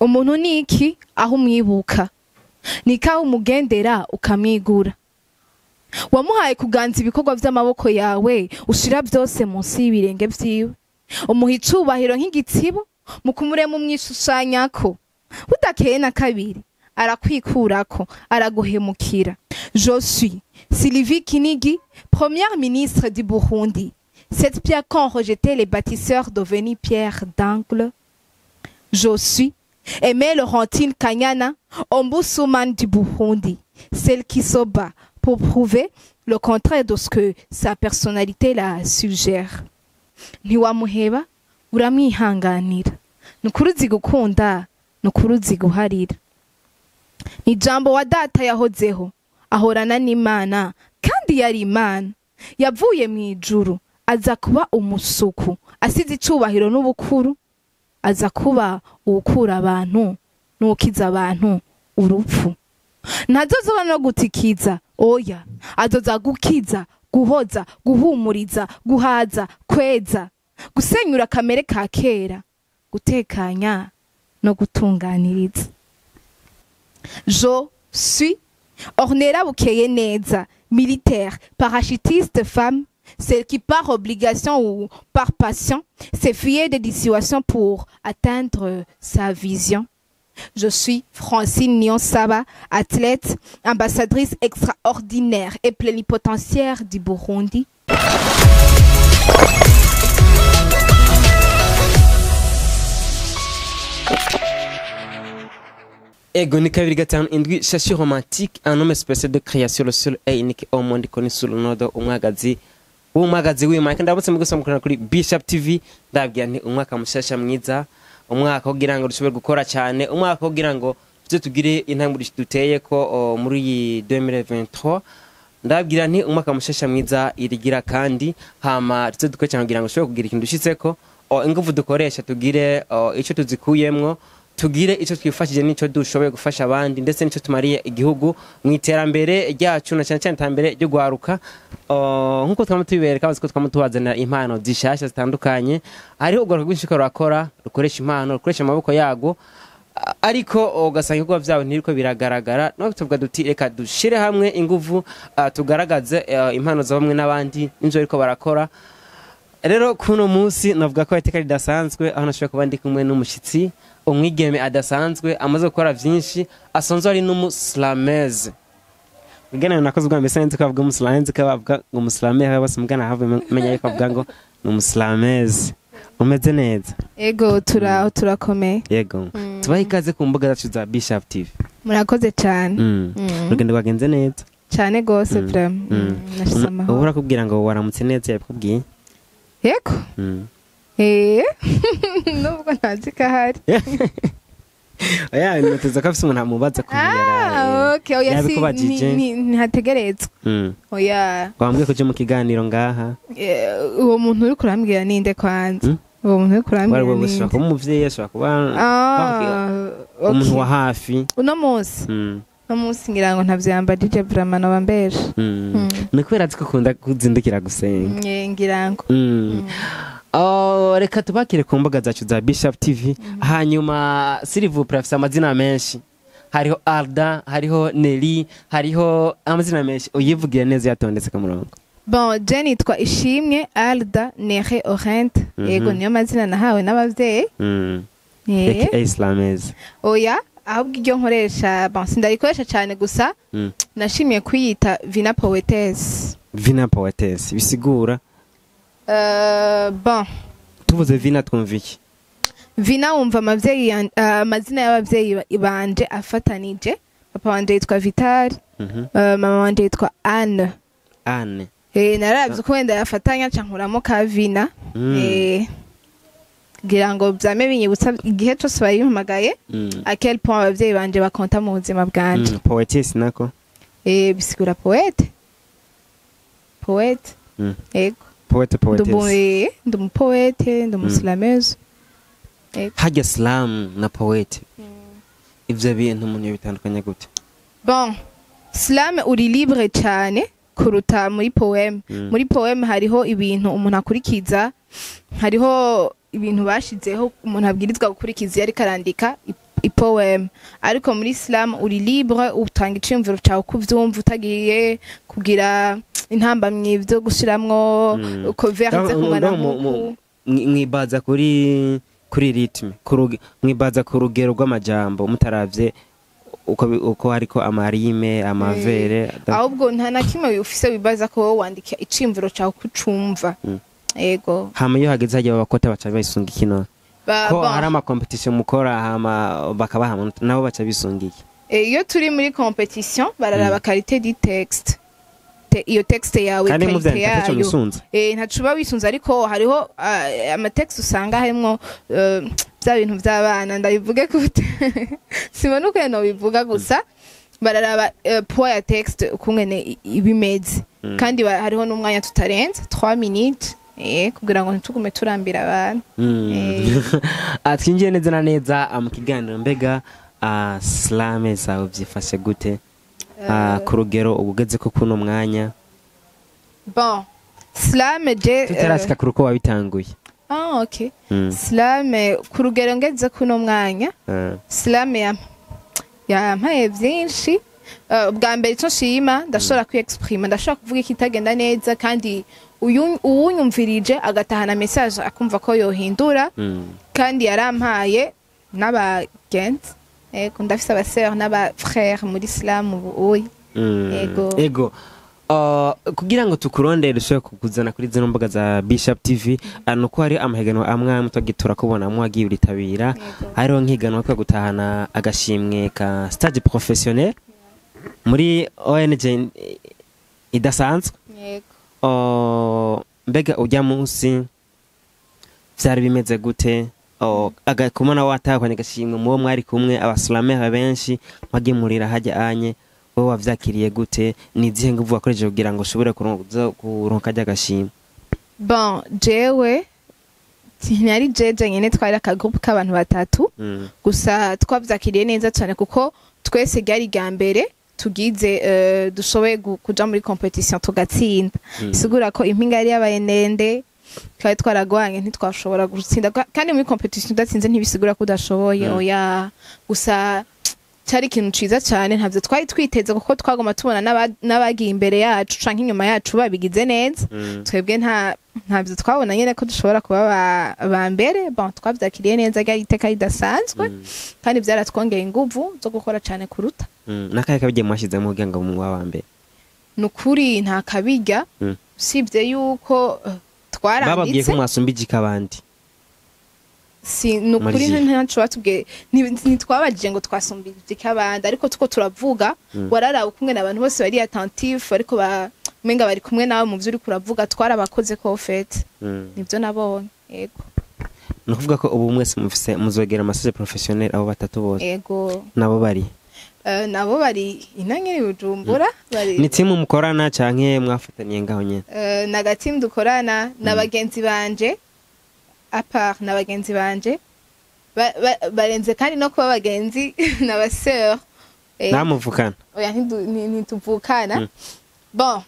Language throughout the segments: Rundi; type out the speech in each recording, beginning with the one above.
Umuntu ni iki aho umwibuka, ni kaho umugendera ukamwigura. Wamuhaye kuganza ibikorwa vy'amaboko yawe, ushira vyose munsi y'ibirenge vyiwe. Umuha icubahiro nk'igitsibo, mu kumurema umwishushanyako. Budakeye na kabiri arakwikurako, araguhemukira. Je suis Sylvie Kinigi, première ministre du Burundi. Cette pierre qu'ont rejeté les bâtisseurs devenue pierre d'angle. Je suis Aimée Laurentine Kanyana, ombudswoman du Burundi, celle qui se bat pour prouver le contraire de ce que sa personnalité la suggère. Ntiwamuheba, uramwihanganira. Nukuri uzi gukunda, nukuri uzi guharira. Ni jambo wa data yahozeho, ahorana n'Imana, kandi yari Imana. Yavuye mu ijuru, aza kuba umusuku, asize icubahiro n'ubukuru, aza kuba uwukura abantu n'uwukiza abantu urupfu. Ntazoza no gutikiza, oya, azoza gukiza, guhoza, guhumuriza, guhaza, kweza, gusenyura kamere ka kera, gutekanya no gutunganiriza. Je suis Ornella Bukeyeneza, militaire, parachutiste femme, celle qui par obligation ou par passion s'est fiée des dissuasions pour atteindre sa vision. Je suis Francine Niyonsaba, athlète, ambassadrice extraordinaire et plénipotentiaire du Burundi. Ego ni 257 Shashi romantique, un homme spécial de création, le seul et unique au monde connu sous le nom de Umwagazi. Umwagazi w'Imana. Ndabutse mu gusoma kuri Bishop TV, ndabwira nti umwaka mushasha mwiza, umwaka kugira ngo dushobore gukora cyane, umwaka kugira ngo tuze tugire intambwe duteye ko muri 2023. Ndabwira nti umwaka mushasha mwiza irigira kandi hama tuze dukore cyane kugira ngo dushobore kugira ikintu dushitseko, ingufu dukoresha tugire ico tuzikuyemwo, tugire ico twifashije nico dushoboye gufasha abandi, ndetse nico tumariye igihugu mu iterambere ryacu na cyane cyane iterambere ryo gwaruka. Nkuko twama tubibereka, bazi ko twama tubazanira impano zishasha zitandukanye. Hariho ugwaruka rwinshi ko rurakora, rukoresha impano, rukoresha amaboko yago, ariko ugasanga ibikorwa vyabo ntiriko biragaragara. No tuvuga duti reka dushire hamwe inguvu, tugaragaze impano za bamwe n'abandi n'ivyo bariko barakora. Rero kuno munsi navuga ko iteka ridasanzwe, aho nashobora kuba ndi kumwe n'umushitsi umwigeme adasanzwe amaze gukora vyinshi, asanzwe ari n'umuslameuse. Mugana nakoze ubwa mbere sinzi ko bavuga umuslameuse, ko bavuga ngo umuslameuse, bose mugana have menya yuko bavuga ngo ni umuslameuse. Umeze neza? Ego, turaho, turakomeye. Yego. Tubahe ikaze ku mbuga zacu za Bishop TV. Murakoze cyane. Urugendo rwagenze neza? Cyane gose vraiment. Nashize amahoro. Uhora kubwira ngo waramutse neza yabikubwiye? Yego. Nubwo ntazi ko ahari. Oya, noteza ko afise umuntu amubaza kumuyara. Okay, oya, si ntihategerezwa. Oya. Wambwiye ko uje mu kiganiro ngaha. Uwo muntu uri kurambwira ninde kwanza? Uwo muntu uri kurambwira ninde? Ushobora kuba umuvyeyi, ashobora kuba umuntu wa hafi. Uno munsi. Uno munsi ngira ngo ntavyambajije vraiment, noba mbeje. Ni kubera azi ko ukunda kuzindukira gusenga. Ngira ngo. Reka tubakire ku mbuga zacu za Bishop TV. Hanyuma s'il vous plaît, afise amazina menshi. Hariho Alda, hariho Nelly, hariho amazina menshi. Uyivugira neza yatondetse ku murongo. Bon, je nitwa Ishimwe Alda Nere Orente. Yego, niyo mazina nahawe n'abavyeyi. Aka Islamese. Oya, ahubwo iryo nkoresha, bon, sindarikoresha cyane gusa. Nashimiye kwiyita Vina Poetess. Vina Poetess bisigura? Bon. Tuvuze Vina twumva iki? Vina wumva amazina y'abavyeyi banje afatanije. Papa wanje yitwa Vital, mama wanje yitwa Anne. Anne. Naravye uko wenda yafatanya nca nkuramo ka Vina. Ngira ngo vyame binyibutsa igihe cose bayimpamagaye, à quel point abavyeyi banje bakonta mu buzima bwanje. Poetess nako? Bisigura poete. Poete. Ego. Poete, poetess. Ndi umupoete, ndi umuslameuse. Harya slam na poete, ivyo bintu umuntu yobitandukanya gute? Bon, slam uri libre cyane kuruta muri poem. Muri poem hariho ibintu umuntu akurikiza, hariho ibintu bashizeho umuntu abwirizwa gukurikiza iyo ariko arandika Ipoème. Ariko muri slam uri libre, utanga iciyumviro cawe uko uvyumva, utagiye kugira intambamyi vyo gushiramwo uko vers ize kungana nk'uku. Mwibaza kuri rythme, mwibaza ku rugero rw'amajambo, mutaravye uko hariko amarime, amavere. Ahubwo nta na kimwe ufise wibaza ko wowe wandika iciyumviro cawe uko ucumva. Ego. Hama iyo hageze hajya babakota, baca bisunga ikino ko Bon. hari amacompétition mukora, hama bakabaha amanota, nabo baca bisunga iki? Iyo turi muri compétition bararaba qualité du texte. Iyo texte yawe, Kandi qualité muvyandika ataco yayo. mwisunze. Ntaco uba wisunze, ariko hariho amatexte usanga harimwo bya bintu by'abana, ndabivuge gute, sibona ukuntu nobivuga. Gusa bararaba poids ya texte ukungene iba imeze. Kandi hariho n'umwanya tutarenze 3 minutes, kugira ngo ntitugume turambira abantu. Twinjiye neza na neza mu kiganiro. Mbega slam zawe byifashe gute ku rugero ugeze ko kuno mwanya? Bon, slam je Tutarashika kuri uko wabitanguye. Ah, ok. Slam, ku rugero ngeze kuno mwanya, slam yampaye byinshi. Bwa mbere icyo nshima, ndashobora kwiexprima, ndashobora kuvuga ikitagenda neza, kandi uwunyumvirije agatahana message, akumva ko yohindura. Kandi yarampaye n'abagenzi. Ego, ndafise abasœurs n'abafrères muri slam ubu uyi. Ego. Ego. Kugira ngo tukurondere dushobore kukuzana kuri zino mbuga za Bishop TV, nuko hari amahiganwa amwe amwe twagiye turakubona amwe wagiye uritabira. Yego. Hariho nk'ihiganwa ko gutahana agashimwe ka stage professionnel muri ONG idasanzwe. Yego. Mbega ujya munsi vyari bimeze gute? Kumana watahukanye agashimwe muwo mwari kumwe, abaslameurs benshi mwagemurira hajya anye, wowe wavyakiriye gute? Ni izihe nguvu wakoresheje kugira ngo ushobore kuronka karya gashimwe? Bon, jewe ntiyari jeje nyene, twari akagroupe k'abantu batatu. Gusa twavyakiriye neza cyane, kuko twese ryari rya mbere tugize dushoboye kuja muri compétition tugatsinda. Sigura ko impinga yari yabaye ndende, twari twaragwanye, ntitwashobora gutsinda. Kandi muri compétition udatsinze ntibisigura ko udashoboye. Oya, gusa cyari ikintu ciza cyane, ntavyo twari twiteze, kuko twagoma tubona n'abagiye imbere yacu canke inyuma yacu babigize neza. Twebwe ntavyo twabona nyene ko dushobora kuba ba mbere. Bon, twavyakiriye neza, ryari iteka ridasanzwe. Kandi vyaratwongeye inguvu zo gukora cane kuruta. N'akahe kabirya mwashizemo kugira ngo muba wa mbere? Ni ukuri nta kabirya, usibye yuko Bababwiye ko twaranditse. mwasumbije abandi? Si, ni ukuri. Muri Ntaco batubwiye, ntitwabajije ngo twasumbije abandi, ariko tuko turavuga, wararaba ukumwe abantu bose bari attentif, ariko umenga bari kumwe nawe mu vyo uriko uravuga. Twarabakoze ko fait. Nivyo nabonye, yego. Ni ukuvuga ko ubu mwese mufise muzogera amastage professionnel, abo batatu bose? Yego. Nabo bari? Nabo bari ino nyene i Bujumbura bari. Ni timu mukorana canke mwafataniye ngaho nyene? Na gatimu dukorana na bagenzi banje, à part na bagenzi banje barenze kandi no kuba bagenzi, na ba sœur. Namuvukana? Oya, ntituvukana. Bon,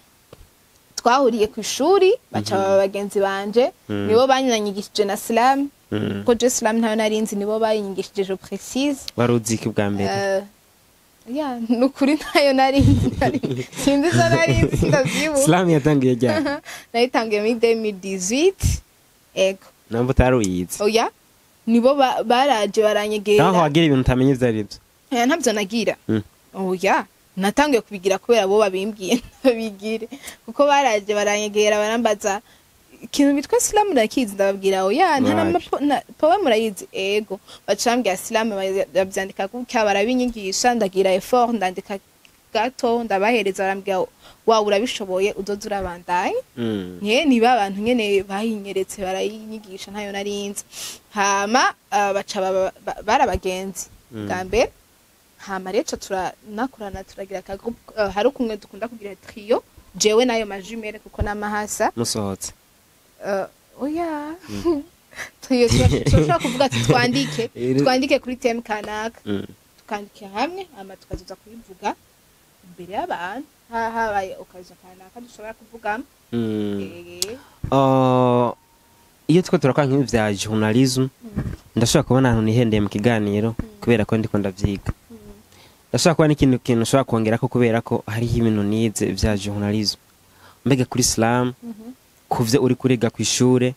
twahuriye ku ishuri, baca baba bagenzi banje. Nibo banyanyigishije na slam, kuko je slam ntayo narinzi, nibo bayinyigishije, je précise. Wari uzi iki bwa mbere? Ya, nukuri ntayo narinzi, sinzi izo narinzi, ndavyibuka. Slam yatangiye ryari? Nayitangiye muri 2018, ego. Namba utari uyizi? Oya, nibo baraje baranyegera. Naho wagira ibintu utamenye ivyo ari vyo? Oya, ntabyo nagira. Oya, natangiye kubigira kubera bo babimbwiye ndabigire, kuko baraje baranyegera, barambaza ikintu bitwa slam urakizi, ndababwira oya, nta na poème murayizi, ego. Baca bambwira slam bavyandika gutya, barabinyigisha, ndagira effort, ndandika gato, ndabahereza, barambwira wawe urabishoboye, uzoza urabandanya. Nye niba abantu nyene bayinyeretse, barayinyigisha, ntayo narinzi. Hama baca barabagenzi bwa mbere. Hama rero ca turanakorana, turagira aka groupe. Hari ukumwe dukunda kugira trio, jewe nayo majumelle, kuko n'amahasa. Musohotse? Oya, trio turashobora kuvuga ati twandike, twandike kuri thème kanaka, tukandika hamwe, hama tukazoza kubivuga imbere y'abantu, habaye occasion kanaka dushobora kuvugamo. Iyo two turakora nk'ibi vya journalism, ndashobora kubona ahantu nihendeye mu kiganiro kubera ko ndiko ndavyiga. Ndashobora kuba n'ikintu kintu ushobora kongerako kubera ko hariho ibintu nize vya journalism. Mbega kuri slam, kuvyo uri kuriga kw'ishure,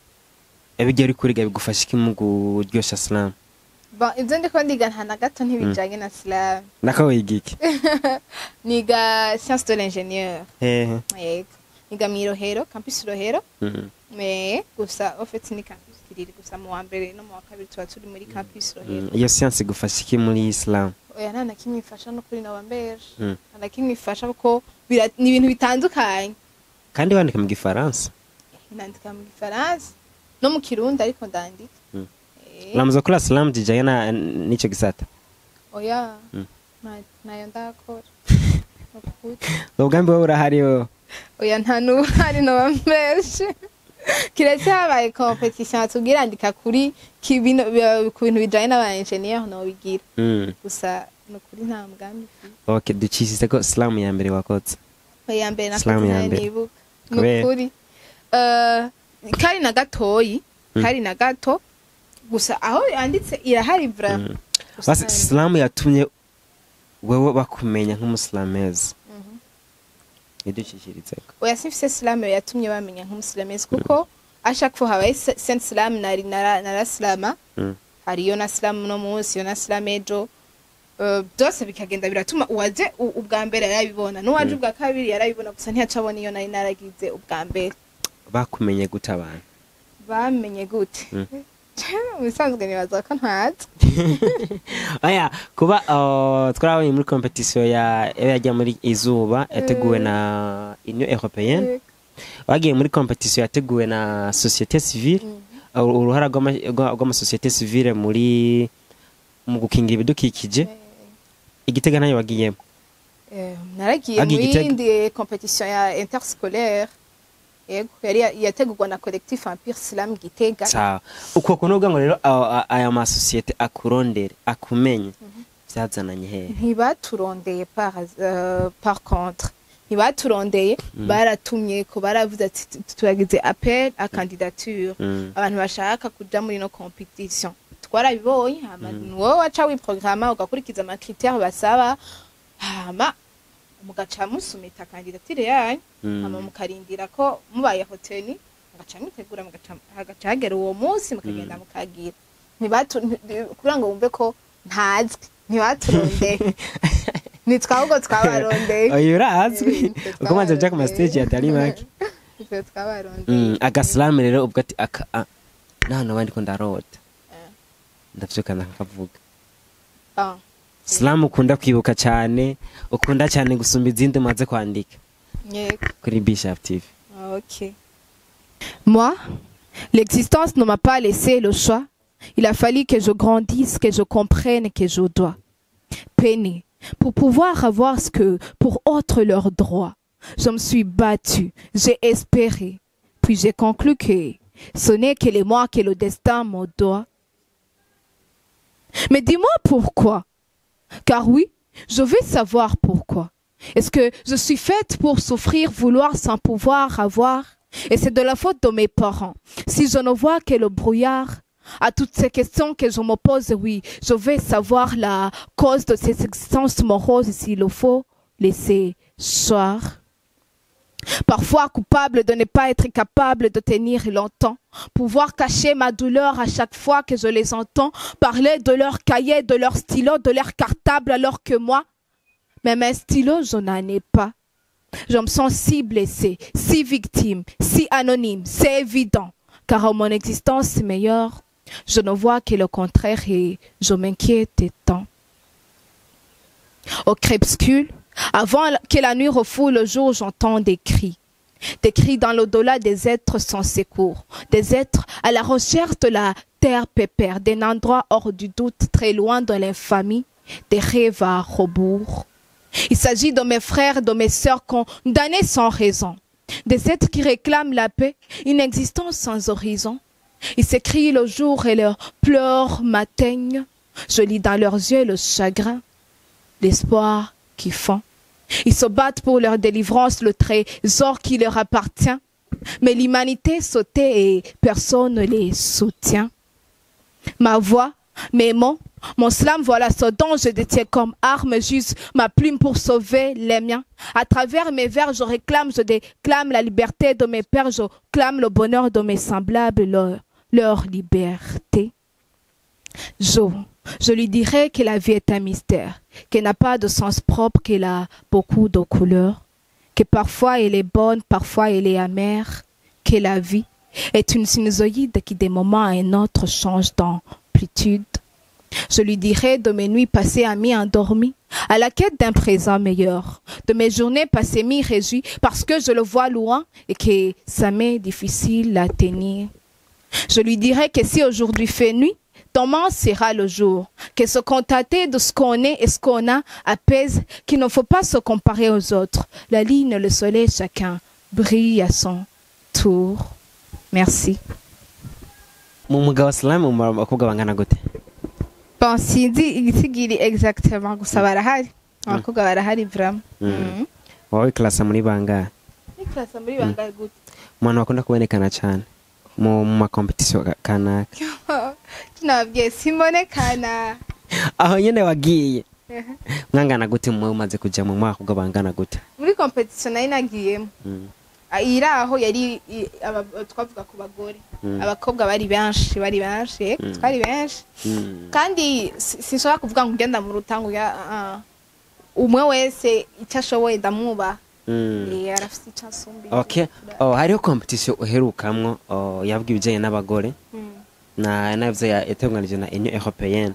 ebijya uri kuriga bigufasha iki mu kuryosha slam? Bon, ibyo ndiko ndiga nta na gato ntibijanye na slam. Nako wiga iki? Niga science de l'ingénieur. Hehe? Yego, niga mw'irohero, campus Rohero. Mais gusa au fait ni campus Kiriri gusa. Mu wa mbere no mu wa kabiri tuba turi muri campus Rohero. Iyo science igufasha iki muri slam? Oya, nta na kimwe ifasha no kuri noba mbeje. Nta na kimwe ifasha kuko ni ibintu bitandukanye. Kandi wandika mu Gifaransa? Nandika mu Gifaransa no mu Kirundi, ariko ndandika. Uramuza kuri slam zijanye na n'ico gisata? Oya. Nayo ndakora. Nukuri. Umugambi wowe urahari wowe? Oya, nta n'uhari, noba mbeje, kiretse habaye competition atubwira andika kuri ku bintu bijanye n'aba engineer, nobigira. Gusa nukuri nta mugambi mfise. Okay, ducishije ko slam ya mbere wakoze. Oya, mbere Slam nakoze ya nayo mbere. nibuka. Kubera? Nukuri kari na gatoyi, kari na gato gusa, aho yanditse irahari vraiment. Gusa Basi slam yatumye wewe bakumenya nk'umusilamezi, iducishyirizeko. Oya, simfise slam yatumye bamenya nk'umusilamezi, kuko à chaque fois habaye saint slam nari naraslama. Hariyo na slam no munsi, yo na slam ejo. Byose bikagenda biratuma uwaje ubwa mbere yarabibona, n'uwaje ubwa kabiri yarabibona, gusa ntiyaca abona iyo nari naragize ubwa mbere. Bakumenye gute abantu? Bamenye gute? Mu bisanzwe nibaza ko ntazi. Oya, kuba twarabonye muri competition ya yajya muri izuba yateguwe na Union Européenne, bagiye muri competition yateguwe na société civile, uruhara rw'amasosiyete civile muri mu gukingira ibidukikije. Igitega ntayo wagiyemo? Naragiye Bagiye mu Igitega. yindi competition ya interscolaire, yego, yari yategurwa na collectif Empire Slam Gitega. Sawa, uko kuntu uvuga ngo rero aya masosiyete akurondere akumenye byazananye hehe? Ntibaturondeye. Par contre ntibaturondeye, baratumye ko baravuze ati turagize appel à candidature, abantu bashaka kuja muri no competition. Twarabibonye, hama wowe waca wiprograma ugakurikiza ama critères basaba, hama mugaca musumita candidature yanyu, hama mukarindira ko mubaye retenu, mugaca mwitegura, mugaca hagaca hagera uwo munsi mukagenda mukagira. Kugira ngo wumve ko ntazwi, ntibaturondeye, nitwe ahubwo twabarondeye. Oya, urazwi. Nitwe Uko maze uja ku ma twabarondeye. stage atari make. Nitwe twabarondeye. Agasilamu rero ubwo ati aka nahano abandi ko ndarota, ndavyuka ndakavuga. Slam ukunda kwibuka cyane, ukunda cyane gusumba izindi umaze kwandika, Yego. kuri Bishop TV. Ok. Moi, l'existence ne m'a pas laissé le choix. Il a fallu que je grandisse, que je comprenne que je dois peiner pour pouvoir avoir ce que pour autres leur droit. Je me suis battue, j'ai espéré, puis j'ai conclu que ce n'est que les moi que le destin me doit. Mais dis-moi pourquoi. Car oui, je veux savoir pourquoi. Est-ce que je suis faite pour souffrir, vouloir sans pouvoir avoir? Et c'est de la faute de mes parents si je ne vois que le brouillard. À toutes ces questions que je me pose, oui, je vais savoir la cause de cette existence morose, s'il le faut, laisser soir. Parfois coupable de ne pas être capable de tenir longtemps, pouvoir cacher ma douleur à chaque fois que je les entends parler de leur cahier, de leur stylo, de leur cartable, alors que moi, même un stylo, je n'en ai pas. Je me sens si blessée, si victime, si anonyme, c'est évident, car en mon existence meilleure, je ne vois que le contraire et je m'inquiète tant. Au crépuscule, avant que la nuit refoule le jour, j'entends des cris. Des cris dans l'au-delà des êtres sans secours, des êtres à la recherche de la terre pépère, d'un endroit hors du doute, très loin de l'infamie, des rêves à rebours. Il s'agit de mes frères, de mes sœurs condamnés sans raison, des êtres qui réclament la paix, une existence sans horizon. Ils s'écrient le jour et leurs pleurs m'atteignent. Je lis dans leurs yeux le chagrin, l'espoir qui fond. Ils se battent pour leur délivrance, le trésor qui leur appartient. Mais l'humanité sautait et personne ne les soutient. Ma voix, mes mots, mon slam, voilà ce dont je détiens comme arme, juste ma plume pour sauver les miens. À travers mes vers, je réclame, je déclame la liberté de mes pères, je clame le bonheur de mes semblables, leur liberté. Je lui dirai que la vie est un mystère, qu'elle n'a pas de sens propre, qu'elle a beaucoup de couleurs, que parfois elle est bonne, parfois elle est amère, que la vie est une sinusoïde qui d'un moment à un autre change d'amplitude. Je lui dirai de mes nuits passées à mi-endormie, à la quête d'un présent meilleur, de mes journées passées mi-réjouies parce que je le vois loin et que ça m'est difficile à tenir. Je lui dirai que si aujourd'hui fait nuit, demain sera le jour, que se contenter de ce qu'on est et ce qu'on a apaise, qu'il ne faut pas se comparer aux autres. La ligne, le soleil, chacun brille à son tour. Merci. Mu mwuga wa slam mu bakobwa bangana gute? Bon, sinzi igitigiri exactement, gusa barahari. Abakobwa barahari vraiment. Wowe classe muri bangahe? Ni classe muri bangahe gute? Umuntu bakunda kubonekana cyane mu ma competition kanaka. Tunabwiye simbonekana. Aho nyene wagiye mwangana gute? Mwe umaze kuja mu mwaka ubwo bangana gute? Muri competition nari nagiyemo, iri aho yari twavuga ku bagore, abakobwa bari benshi, bari benshi, twari benshi. Kandi sinshobora kuvuga ngo ugenda mu rutango ya umwe wese icyo ashoboye ndamwubaha. Arafite icyo asumbiye. Okay. Oh, hariho competition uherukamwo, oh, yavuga ibijanye n'abagore na navyo yatunganije na Union Européenne.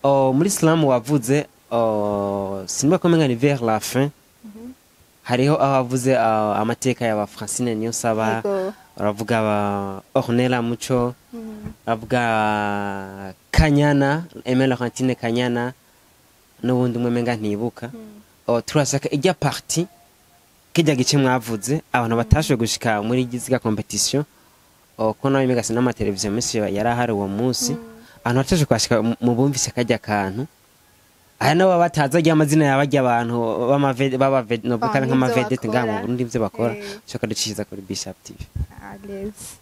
Oh, muri slam wavuze, oh, sinba ko menga ni vers la fin, hariho aho wavuze amateka y'aba Francine Niyonsaba, uravuga aba Ornella Muco, uravuga Kanyana, Aimée Laurentine Kanyana, n'ubundi umwe menga ntibuka. Oh, turashaka ijya partie kijya gice mwavuze abantu batashoboye gushika muri giziga competition, oh, ko nawe mega sinama televiziyo menshi yari ahari uwo munsi, abantu batashoboye kuhashika mu bumvise kajya kantu aya nabo batazi ajya amazina yabajya abantu b'amave no Ah, bukara n'ivyo nk'ama vedette ngaha mu bakora. Burundi ivyo bakora, ushaka ducishiza kuri Bishop TV. À l'aise.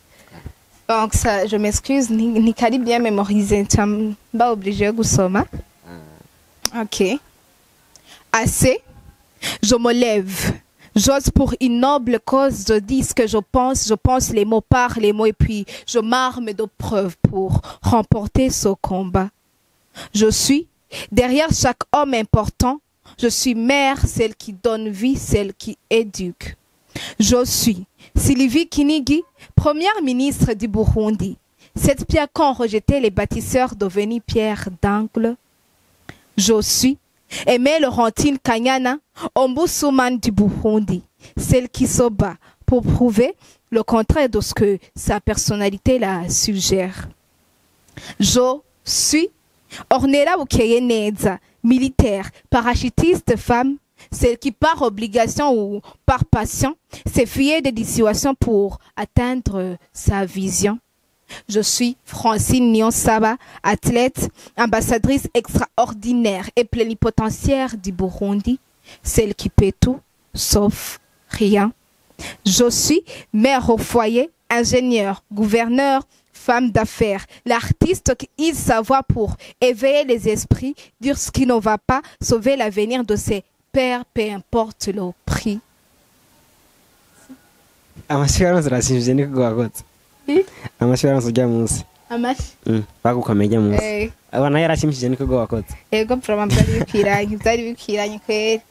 Donc ça, je m'excuse, ntikari bien mémorisé, nca mba obligé yo gusoma. Ok. Assez, je me lève. J'ose pour une noble cause, je dis ce que je pense les mots par les mots et puis je m'arme de preuves pour remporter ce combat. Je suis derrière chaque homme important, je suis mère, celle qui donne vie, celle qui éduque. Je suis Sylvie Kinigi, première ministre du Burundi. Cette pierre qu'ont rejeté les bâtisseurs devenue pierre d'angle. Je suis Aimée Laurentine Kanyana, ombudswoman du Burundi, celle qui se bat pour prouver le contraire de ce que sa personnalité la suggère. Je suis Ornella Bukeyeneza, militaire, parachutiste femme, celle qui par obligation ou par passion s'est fiée des dissuasions pour atteindre sa vision. Je suis Francine Niyonsaba, athlète, ambassadrice extraordinaire et plénipotentiaire du Burundi, celle qui peut tout, sauf rien. Je suis mère au foyer, ingénieur, gouverneur, femme d'affaires, l'artiste qui use sa voix pour éveiller les esprits, dire ce qui ne va pas, sauver l'avenir de ses pairs, peu importe le prix. Amashyi yaronse arashimishije niko gwagotse. Amashyi yaronse ujya munsi. Amashi. Bagukomeye ujya munsi. Abana yarashimishije niko gwakotse. Ego, vraiment byari bikwiranye, byari bikwiranye kweri.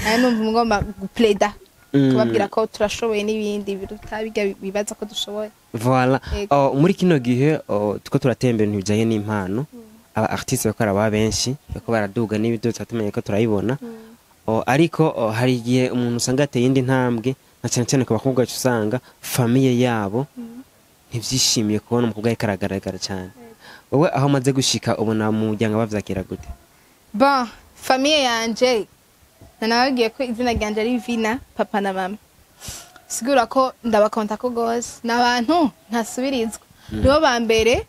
Nawe numva ngomba gupleda, kubabwira ko turashoboye n'ibindi biruta bijya bibaza ko dushoboye. Voilà. Yego. Oh, muri kino gihe, oh, tuko turatembera ibintu bijanye n'impano, aba artiste bariko baraba benshi, bariko baraduga n'ibyo tumenye ko turayibona. Oh, ariko, oh, hari igihe umuntu usanga ateye indi ntambwe, na cyane cyane ku bakobwa bacu usanga famille yabo ntivyishimiye kubona umukobwa ariko aragaragara cyane. Wowe aho umaze gushika ubona mu muryango bavyakira gute? Bon, famille yanje, nanababwiye ko izina ryanje ari Vina, papa na mama, sigura ko ndabakonta ko gose ni abantu ntasubirizwa, nibo ba mbere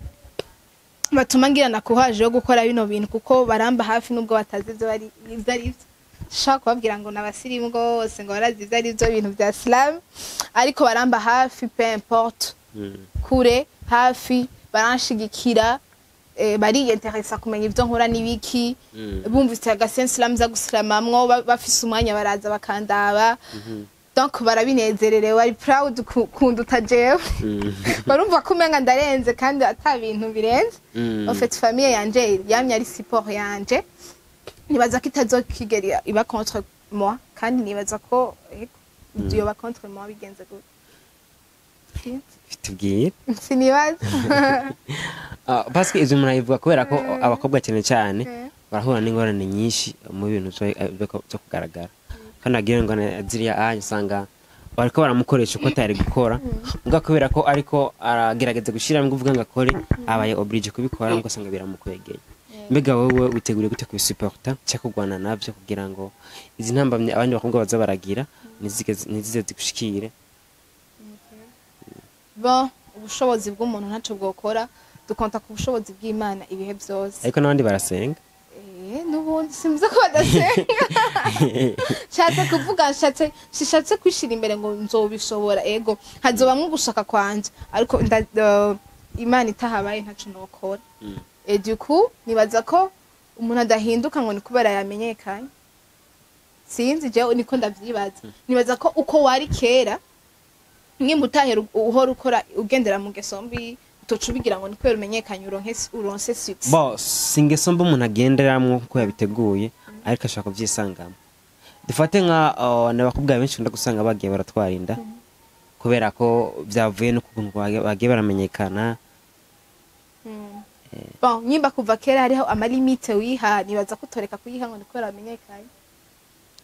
batuma ngira na courage yo gukora bino bintu, kuko baramba hafi nubwo batazi ibyo bari ibyo ari byo. Shaka kubabwira ngo n'abasirimu gose, ngo barazi ivyo ari byo bintu vya slam, ariko baramba hafi, peu importe, kure hafi baranshigikira, bariyenteresa kumenya ibyo nkora n'ibiki. Bumvise agasense slam za gusiramamwo, bafise umwanya baraza bakandaba, donc barabinezererewe, bari proud kunduta jewe. Barumva ko umenga ndarenze kandi ata bintu birenze. En fait, famille yanje yamye ari support yanje, nibaza ko itazokigera iba contre moi, kandi nibaza ko yego, yoba contre moi bigenze gute. Sinzi. Tubwire. Sinibaza. Ah, parce que ivyo umuntu abivuga kubera ko abakobwa cyane cyane barahura n'ingorane nyinshi mu bintu vyo kugaragara, kandi agira ingorane ziriya anya usanga bariko baramukoresha uko atari gukora, mbwa kubera ko ariko aragerageza gushiramo uvuga ngo akore, abaye obligé kubikora, mbwa usanga biramukwegeye. Mbega wowe witeguriye gute kubisuporta cyangwa kurwana navyo kugira ngo izi ntambamye abandi bakobwa baza baragira ntizize zigushikire? Bon, ubushobozi bw'umuntu ntaco bwokora, dukonta ku bushobozi bw'Imana ibihe byose. Ariko n'abandi barasenga. N'ubundi simvuze ko badasenga. Nshatse kuvuga, sishatse kwishira imbere ngo nzobishobora. Ego, hazobamwo ugushaka kwanje, ariko Imana itahabaye ntaco nokora. Et du coup nibaza ko umuntu adahinduka ngo ni kubera yamenyekanye. Sinzi, jewe niko ndavyibaza. Nibaza ko uko wari kera, nimba utahera uhora ukora ugendera mu ngeso mbi, utoca ubigira ngo ni kubera umenyekanye uronse succès. Bo si ingeso mbi umuntu agenderamwo kuko yabiteguye, ariko ashobora kubyisangamo. Dufate nka n'abakobwa benshi ukunda gusanga bagiye baratwara inda kubera ko byavuye no kuntu bagiye baramenyekana. Bon, nimba kuva kera hariho ama limites wiha, nibaza ko utoreka kuyiha ngo ni kubera wamenyekanye.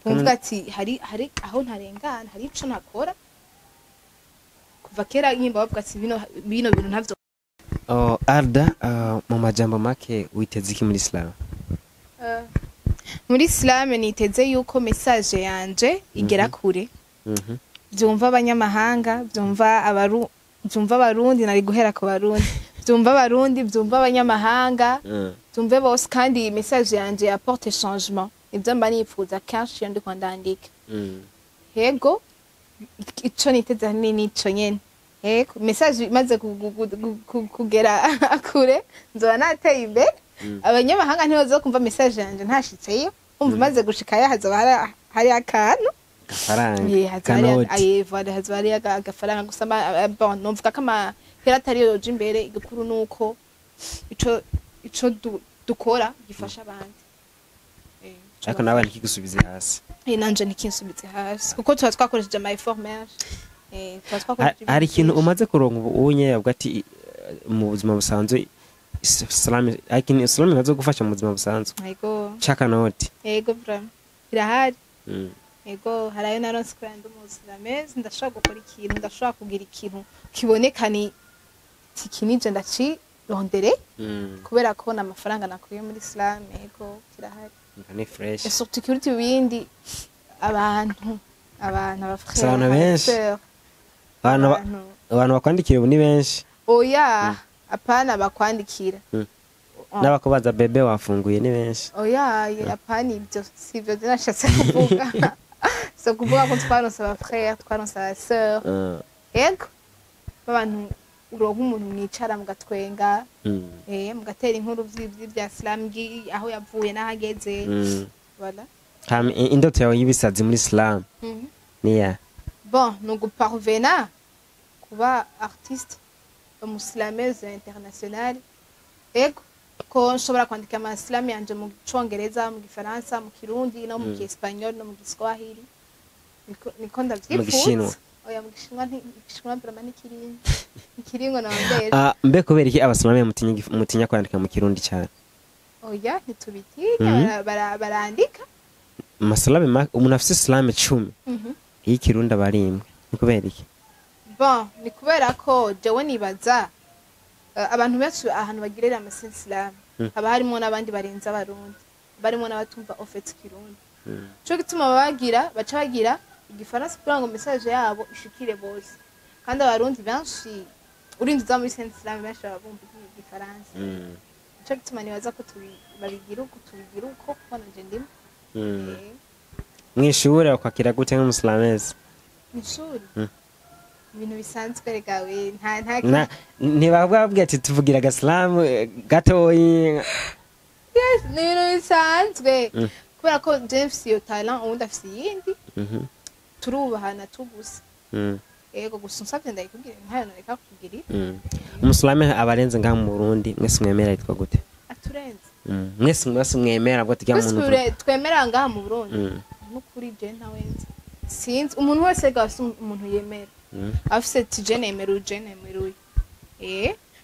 Wumva ati hari aho ntarengana, hari ico ntakora. Kuva kera nimba bavuga ati bino bintu ntavyo. Oh, Arda, mu majambo make witeze iki muri Islam? Muri Islam niteze yuko message yanje igera kure, byumva abanyamahanga, byumva abarundi, nari guhera ku Barundi, byumva abarundi, byumva abanyamahanga, byumve bose, kandi iyi message yanje apporte changement. Ibyo mba nifuza kenshi iyo ndiko ndandika. Yego, ico niteze ahanini nico nyene. Yego, message imaze kugera kure nzoba nateye imbere. Abanyamahanga ntibaza kumva message yanje ntashitseyo. Umva, imaze gushikayo hazoba hari akantu. Gafaranga. Hazoba hari Kanoti. Aye, voilà, hazoba hari agafaranga gusa. Bon, numvuga ko amahera atari yo yoja imbere. Igikuru nuko ico dukora gifasha abandi. Ico Ariko nawe ntikigusubize hasi. Nanje ntikinsubize hasi, kuko tuba twakoresheje ama effort menshi. Tuba twakoresheje Hari ibintu ikintu byinshi. umaze kuronka ubu unye yavuga ati mu buzima busanzwe Islam, ariko Islam imaze gufasha mu buzima busanzwe? Yego. Cakanoti. Yego, vraiment irahari. Yego, hari ayo naronse kubera ndi umusilamezi. Ndashobora gukora ikintu, ndashobora kugira ikintu kiboneka, ni tikinije ndacirondere kubera kubona amafaranga nakuye muri Islam. Yego, kirahari. Ni fresh. Et surtout kiruta ibindi, abantu, aba frères, Abantu benshi. aba sœurs, Abantu abantu bakwandikira ubu ni benshi. Oya, apana bakwandikira. Oh. N'abakubaza bébé wafunguye ni benshi. Oya, apana ibyo, si ibyo nashatse kuvuga. So kuvuga ko twaronse aba frères, twaronse aba sœurs. Yego, abantu uronka umuntu mwicara mugatwenga, mugatera inkuru vy'ibya Islam, aho yavuye n'aho ageze. Voilà. Hama indoto yawe y'ibisazi muri Islam niya? Bon, ni uguparvena kuba artiste umuslameuse international. Ego, ko nshobora kwandika ama slam yanje mu Congereza, mu Gifaransa, mu Kirundi, no mu Kiespanyol, no mu Giswahili. Niko ndavyifuza. Mu Gishinwa? Oya, mu Gishinwa mu Gishinwa vraiment ntikiringo, ntikiringo nambere. Ah, mbe kubera iki abasilamu mutinya kwandika mu Kirundi cyane? Oya, ntitubitinya. Barandika. Amasalamu umuntu afise slam 10, iy'ikirundi aba ari imwe, ni kubera iki? Bon, ni kubera ko jewe nibaza abantu benshi ahantu bagirira amaslam haba harimo n'abandi barenze Abarundi, barimo n'abatumva au fait Kirundi. Cyo gituma babagira baca bagira Igifaransa kugira ngo message yabo ishikire bose, kandi Abarundi benshi urinze uza muri Saint Islam benshi baba bumva Igifaransa. Cyo gituma nibaza ko babigira uko, tubigira uko, kuko nanje ndimo. Mw'ishure bakwakira gute nk'umusilamezi? Mw'ishuri? Mm. Ibintu bisanzwe regawe, nta Na ntibabwabwiye ati tuvugira agasilamu gatoyi? Yes, ni ibintu bisanzwe, kubera ko je mfise iyo talent, uwundi afise iyindi. Turubahana tugusa. Yego, gusa unsavye ndayikubwira, ntayo noreka kukugirira. Umusilamu abarenze ngaha mu Burundi mwese mwemera yitwa gute? Aturenze? Mwese mwemera bwo tujya Twese muntu. Twemera ngaha mu Burundi? Nukuri je ntawenze, sinzi. Umuntu wese rega afise umuntu yemera, afise ati je nemera uyu, je nemera uyu.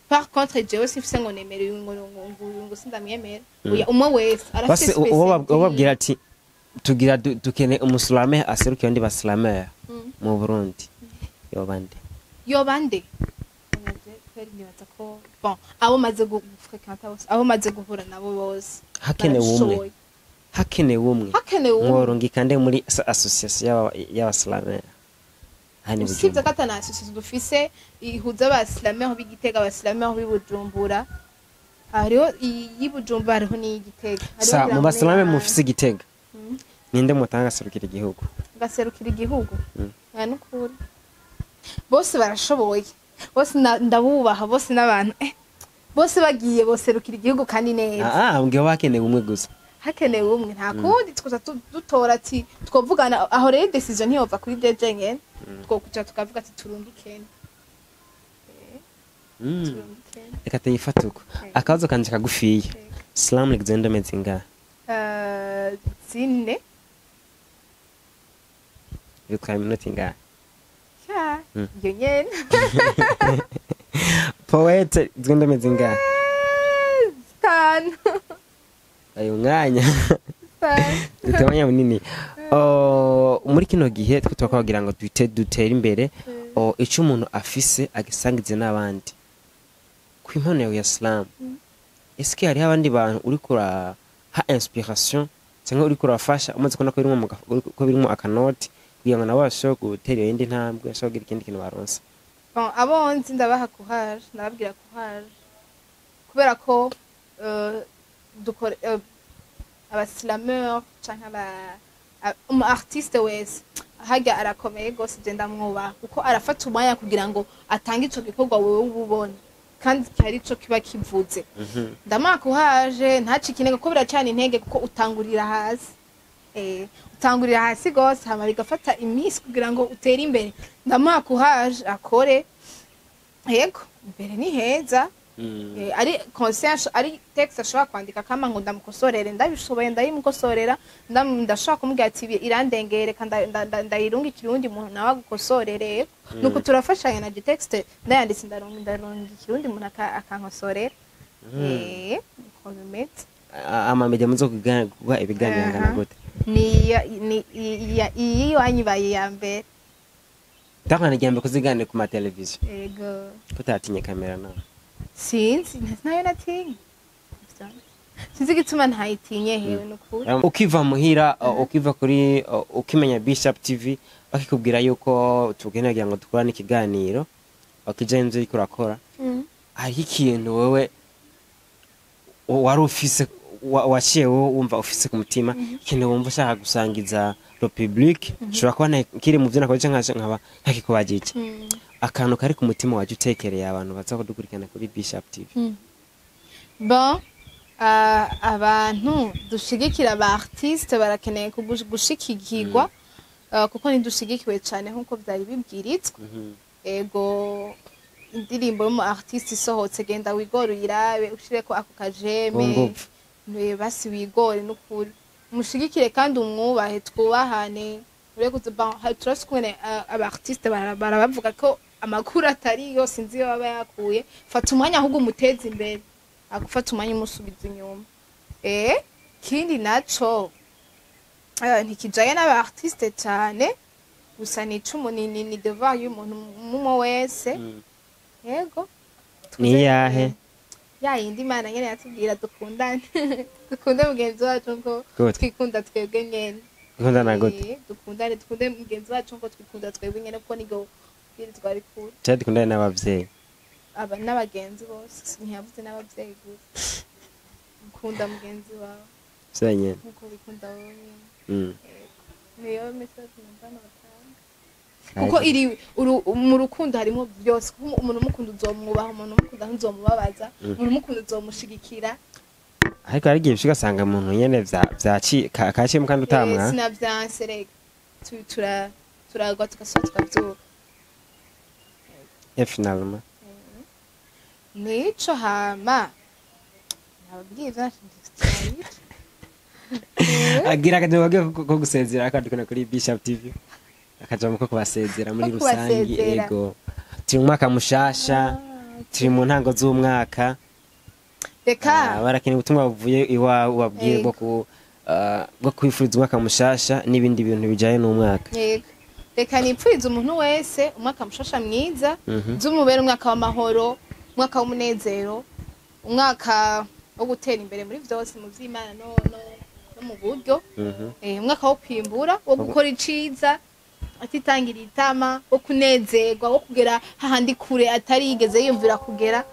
Par contre jewe simfise ngo nemera uyu, ngo sindamwemera. Oya, umwe wese arafise Basi uwo spécialité. Uwo babwira ati tugira dukene umusilamu aserukiye undi basilamu mu Burundi, yoba nde? Yoba nde? Oya, je kweri nibaza ko, bon, abo maze gufréquenta bose, abo maze guhura nabo bose Hakenewe umwe. barabishoboye. Hakenewe umwe. Hakenewe umwe. Mworungika nde muri association y'abasilamu hano i Usibye Bujumbura? ko atana association dufise ihuza abasilamu b'Igitega, abasilamu b'i Bujumbura. Hariho iy'i Bujumbura, hariho n'iy'Igitega. Hariho Sa ngira mu ngo basilamu n'iy'ahandi. mufise Igitega, ninde mutanga aserukira igihugu? Gaserukira igihugu? Oya, nukuri bose barashoboye, bose ndabubaha bose n'abantu, bose bagiye boserukira igihugu kandi neza. Ah, mbwiye hakenewe umwe gusa. Hakenewe umwe, nta kundi twoza dutora ati twovugana aho. Rero décision ntiyova kuri jeje nyene, twokuja tukavuga ati turungikene. Turungikene. Reka tuyifate uko. Akabazo kanje kagufiya: slam rigizwe n'indome zingahe? 4. Bitwara iminota ingahe? Ya, iyo nyene. Poète igizwe n'indome zingahe? 5. Ayo mwanya. 5. Dufite umwanya munini. Oh, muri kino gihe twe tuba ngo dute dutere imbere. Oh, icyo umuntu afise agisangize n'abandi ku impano yawe ya slam, eske hariho abandi bantu uri kuraha inspiration cyangwa uri kurafasha, umaze kubona ko birimo ko birimo akanoti, kugira ngo nabo bashobore gutera iyo yindi ntambwe, bashobore kugira ikindi kintu baronse? Bon, abo nzi ndabaha courage, ndababwira courage, kubera ko dukora abaslameur canke aba umu artiste wese harya arakomeye gose. Je ndamwubaha kuko arafata umwanya kugira ngo atange ico gikorwa wewe uba ubona kandi hari ico kiba kivuze. Ndamuha courage, ntacike intege, kuko biracana intege, kuko utangurira hasi, utangurira hasi gose, hama bigafata iminsi kugira ngo utere imbere. Ndamuha courage akore, yego, imbere ni heza. Ari conscience, ari texte ashobora kwandika kama ngo ndamukosorere, ndabishoboye ndayimukosorera. Ndashobora kumubwira ati: "Ibi irandengere, reka ndayirungikira uwundi muntu nawe agukosorere." Nuko turafashanya na texte ndayanditse, ndarungikira uwundi muntu akankosorera. Niko bimeze. Amamedia muzo guha ibiganiro angana gute? Ni iyi iwanyu ibaye iya mbere. Ndakwana rya mbere kuziganira ku mateleviziyo? Ego. Ko utatinye kamera nawe? Sinzi, nayo natinye, sinzi igituma ntayitinye hewe, nukuri. Ukiva muhira, ukiva kuri ukimenya Bishop TV, bakikubwira yuko tugenda kugira ngo dukorane ikiganiro wakija inzu uriko urakora, hariho ikintu wewe wari ufise waciye wowe wumva ufise ku mutima, ikintu wumva ushaka gusangiza le public, ushobora kuba kiri mu vyo nakoze canke nkaba ntakikubajije, akantu kari ku mutima waje utekereye abantu baza kudukurikirana kuri Bishop TV. Bon, abantu dushigikira aba artiste barakeneye gushigikirwa, kuko ntidushigikiwe cyane nk'uko byari bibwirizwa. Ego, indirimbo y'umu artiste isohotse, genda wigore uyirabe, ushireko ako kajeme. Ku nguvu. Basi wigore n'ukuri, umushigikire kandi umwubahe, twubahane. Ureko bon, turasi kumwe aba artiste barabavuga ko amakuru atari yo, sinzi iyo baba yakuye. Fata umwanya ahubwo umuteze imbere, agufata umwanya umusubiza inyuma. Kindi naco, ntikijaye n'aba artiste cyane gusa, ni icumu, ni devoir y'umuntu mumwe wese. Yego. Ni iyahe? Ya yindi Imana nyene yatubwira dukundane, dukunde mugenzi wacu ngo Gute? twikunda twebwe nyene. Gukundana gute? Dukundane, dukunde mugenzi wacu ngo twikunda twebwe nyene, kuko niryo bwirizwa rikuru. Cyari dukundane n'abavyeyi? Aba n'abagenzi bose, ntiyavuze n'abavyeyi gusa. Ukunda mugenzi wawe Vyonyene? nkuko wikunda wowe nyene. Niyo message numva notanga, kuko iri mu rukundo harimo byose, kuko umuntu umukunda uzomwubaha, umuntu umukunda ntuzomubabaza, umuntu umukunda uzomushigikira. Ariko hari igihe bishika ugasanga umuntu nyene vyaci kaciyemo kandi utamwa. Sinavyanse rega. Turagwa tugasubira tukavyuka. Et finalement Nico hama nababwiye ivyo. Agira akajambo ko gusezera akandikana kuri Bishop TV, akajambo ko kubasezera muri Ko rusangi. kubasezera. Ego, turi mu mwaka mushasha, turi mu ntango z'umwaka. Reka. Barakeneye ubutumwa buvuye iwawe ubabwiye bwo kwifuriza umwaka mushasha n'ibindi bintu bijanye n'umwaka. Yego, reka nipfurize umuntu wese umwaka mushasha mwiza, z'umubere umwaka w'amahoro, umwaka w'umunezero, umwaka wo gutera imbere muri vyose, mu vy'Imana no mu buryo. Umwaka wo kwimbura, wo gukora iciza atitangira itama, wo kunezerwa, wo kugera hahandi kure atari yigeze yiyumvira kugera,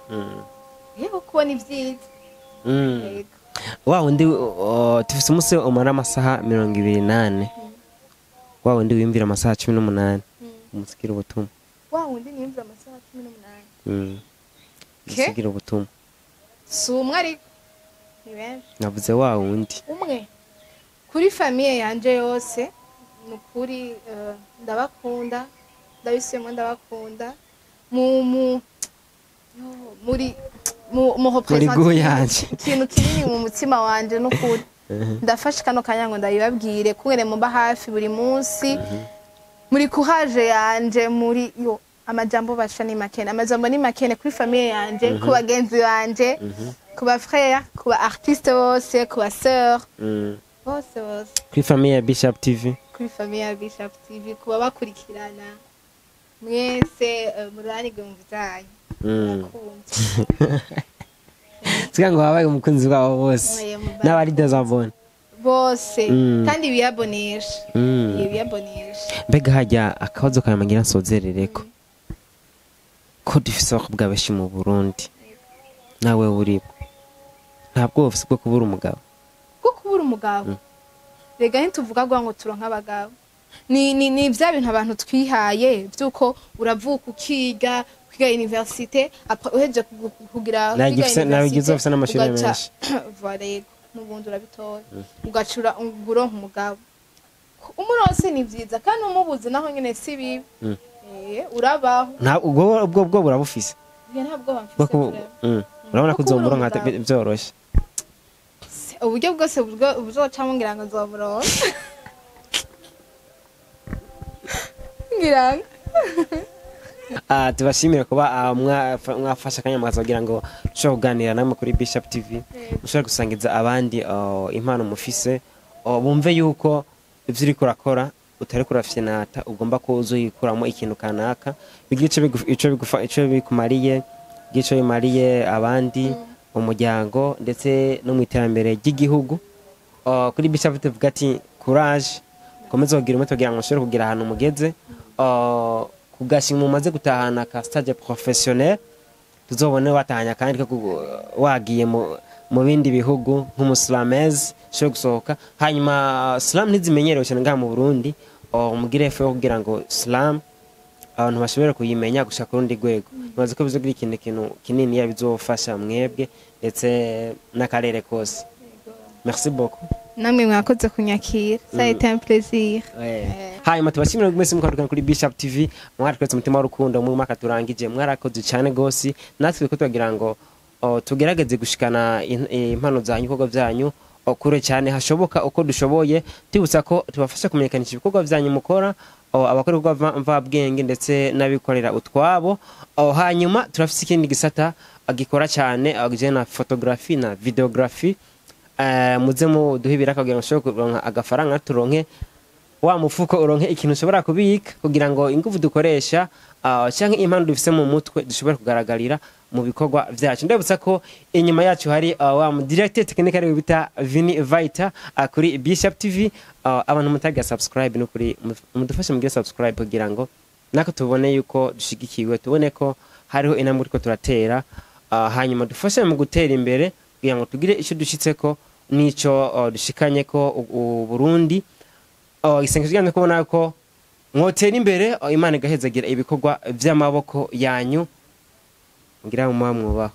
wo kubona ivyiza. Yego. Wa wundi tufise umunsi umara amasaha 24, wa wundi wiyumvira amasaha 18, umusigira ubutumwa. Wa wundi niyumvira amasaha 18? Umusigira ubutumwa. Si umwe, ariko ni benshi. Navuze wa wundi. Umwe kuri famille yanje yose, ni ukuri, ndabakunda, ndabisubiyemo, ndabakunda mu mu yo, muri mu mu Muri représente gu yanje. ikintu kinini mu mutima wanje. N'ukuri ndafashe kano kanya ngo ndabibabwire kungene mumba hafi buri munsi, muri courage yanje, muri yo amajambo basha ni makene, amajambo ni makene kuri famille yanje, ku bagenzi banje, ku ba frère, ku ba artiste bose, ku ba sœur bose bose. Kuri famille ya Bishop TV. Kuri famille ya Bishop TV, kuba bakurikirana mwese, mururanirwe mu byanyu. Murakunzwe. Siga ngo wabaye umukunzi wabo bose. Oya, mubaye. N'abari désabonnés. Bose kandi biyabonesha. Biyabonesha. Mbega hajya akabazo kawe ngira nsozerereko, ko dufise abakobwa benshi mu Burundi, nawe urimo, ntabwo ufise bwo kubura umugabo? Bwo kubura umugabo, rega ntituvuga ngo turonke abagabo, ni bya bintu abantu twihaye by'uko uravuka ukiga, kwiga université, après uhejeje kugira Nawe kwiga nawe université, ugize ufise n'amashuri menshi. Voilà, yego, n'ubundi urabitora ugacura uronka umugabo. Umuronse ni vyiza, kandi umubuze naho nyene si bibi. Urabaho. Nta ubwo burabufise? Oya, ntabwo bamfise. Bwo Vraiment. Urabona ko Bwo kubura uzomuronka umugabo. vyoroshe? Uburyo bwose buzocamo ngira ngo nzomuronka, ngira ngo. Tubashimire kuba mwafashe akanya mukaza kugira ngo dushobore kuganira namwe kuri Bishop TV, mushobore gusangiza abandi impano mufise, bumve yuko ivyo uriko urakora utariko urafyenata, ugomba ko uzoyikuramo ikintu kanaka, bigira ico bikumariye, bigira ico bimariye abandi, umuryango, ndetse no mu iterambere ry'igihugu. Kuri Bishop tuvuga ati courage, komeza kugira umwete kugira ngo mushobore kugira ahantu mugeze. Ku gashimwe mumaze gutahana ka stage professionnel, tuzobone watahanya kandi ko wagiye mu bindi bihugu nk'umuslamez, ushobore gusohoka. Hanyuma slam ntizimenyerewe cyane ngaha mu Burundi, mugire effort yo kugira ngo slam abantu bashobore kuyimenya gushaka ku rundi rwego. Nibaza ko bizogira ikintu kinini bizofasha mwebwe ndetse n'akarere kose. Merci beaucoup. Namwe mwakoze kunyakira, ça a été un plaisir. Hanyuma tubashimire mwese mukadukana kuri Bishop TV, mwaratweretse umutima w'urukundo mu mwaka turangije. Mwarakoze cyane gose. Natwe ko turagira ngo tugerageze gushikana impano zanyu, ibikorwa byanyu kure cyane hashoboka uko dushoboye. Tubutsa ko tubafasha kumenyekanisha ibikorwa byanyu mukora, abakora ibikorwa mvabwenge ndetse n'abikorera utwabo. Hanyuma turafise ikindi gisata gikora cyane kijyanye na photography na videography. Muze muduhe ibiraka kugira ngo mushobore kuronka agafaranga, turonke wa mufuko, uronke ikintu ushobora kubika kugira ngo ingufu dukoresha canke impano dufise mu mutwe dushobore kugaragarira mu bikorwa vyacu. Ndabutsa ko inyuma yacu hari wa mu directeur technique ari bita Vini Vita kuri Bishop TV. Abantu mutagira subscribe, no kuri mudufashe mugire subscribe kugira ngo nako tubone yuko dushigikiwe, tubone ko hariho intambwe turiko turatera, hanyuma dufashe mu gutera imbere kugira ngo tugire ico dushitseko n'ico dushikanye ko u Burundi. Isengesho ryanyu kubona ko mwotera imbere, Imana igahezagira ibikorwa vy'amaboko yanyu, ngira mu mwubaho.